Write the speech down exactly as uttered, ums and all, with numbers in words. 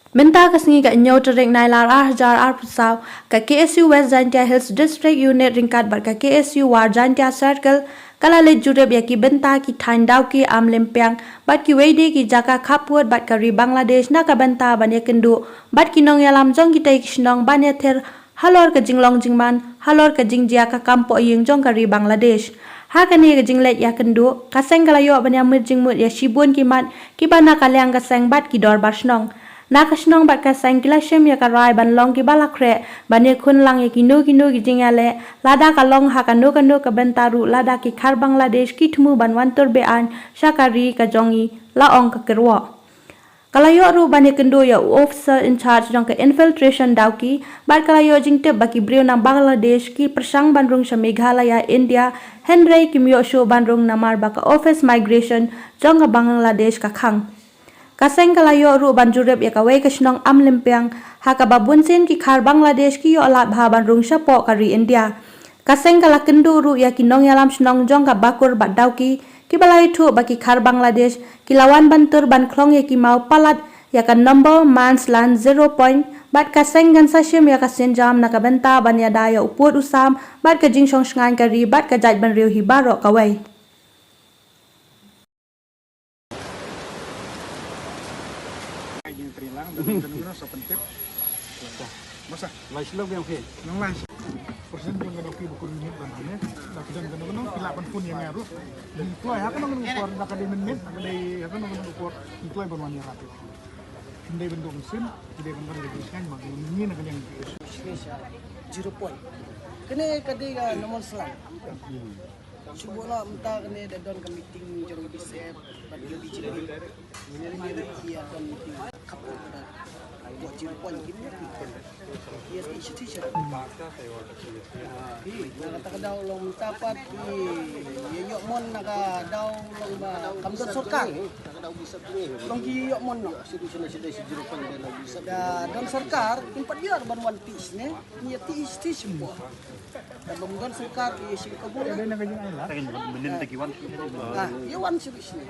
Mynta ka sngi ka hynñiew tarik Nailar ar hajar arphew saw, ka K S U West Jaintia Hills District Unit ryngkat bad ka K S U War Jaintia Circle ka la leit jurip ïa ki bynta ki thaiñ Dawki, Amlimpiang bad kiwei de ki jaka khappud bad ka ri Bangladesh na ka bynta ban ïakynduh bad ki nongïalam jong kitei ki shnong ban ïathir halor ka jinglong jingman, halor ka jingjia ka kam pohïing jong ka ri Bangladesh. Ha kane ka jingleit ïakynduh, ka seng ka la ïoh ban ïamir jingmut ïa shibun ki mat kiba na ka liang ka seng bad ki dorbar shnong. Na ka shnong bad ka seng ki la shim ïa ka rai ban long kiba la khreh ban ïakhun lang ïa kino kino ki jingïaleh, lada ka long ha kano kano ka bynta ruh, lada ki khar Bangladesh ki thmu ban wan tur beaiñ sha ka ri ka jong ngi, la ong ka kyrwoh. Ka la ïoh ruh ban ïakynduh ïa u officer in charge jong ka infiltration Dawki bad ka la ïoh jingtip ba ki briew na Bangladesh ki pyrshang ban rung sha Meghalaya, India, hynrei kim ïoh shuh ban rung namar ba ka office migration jong ka Bangladesh ka khang. Ka seng ka la ïoh ruh ban jurip ïa kawei ka shnong Amlimpiang, ha kaba bunsien ki khar Bangladesh ki ïoh lad bha ban rung shapoh ka ri India. Ka seng ka la kynduh ruh ïa ki nongïalam shnong jong ka Bakur bad Dawki kiba la ïathuh ba ki khar Bangladesh ki la wan ban tur ban khlong ïa ki maw palat ïa ka number Mansland Zero Point, bad ka seng kan sa shim ïa ka sienjam na ka bynta ban ïada ïa u pud u sam bad ka jingshong shngaiñ ka ri bad ka jaitbynriew hi baroh kawei. Jingtreilang, da don kano kano sa pyntip. Masa? Lai shlok biang phi. Nang lai. Persen jong kano ki buku minit ban ane. Da ki don kano kano ki lah ban phone ïa nga ruh. Jingkloi ha kano kano por, da ka dei minit, da ka dei ha kano kano por. Jingkloi ban wan ïarap ïa phi. Kim dei ban dum sim, kim dei ban wan ïa phi sngaiñ ma ngi na ka liang. Zero point. Kane ka dei ka normal slang. Shu buh noh mynta kane da don ka meeting jong B S F bad ka B J P. Ïa don meeting kap da buh zero point kim ïa. Ïa ti shi ti shi. Na kata ka daw long mynta pat ïa ïoh mon na ka daw long ba kam don sorkar. Long ki ïoh mon noh. Da don sorkar kim pat ïoh ban wan ti shi ne. Ïa ti shi ti shi buh. Ka bym don sorkar ki shim kabu. Ka dei na ka jingai la. Ka dei na ka jingai la. Ah, ïa wan shuh shuh.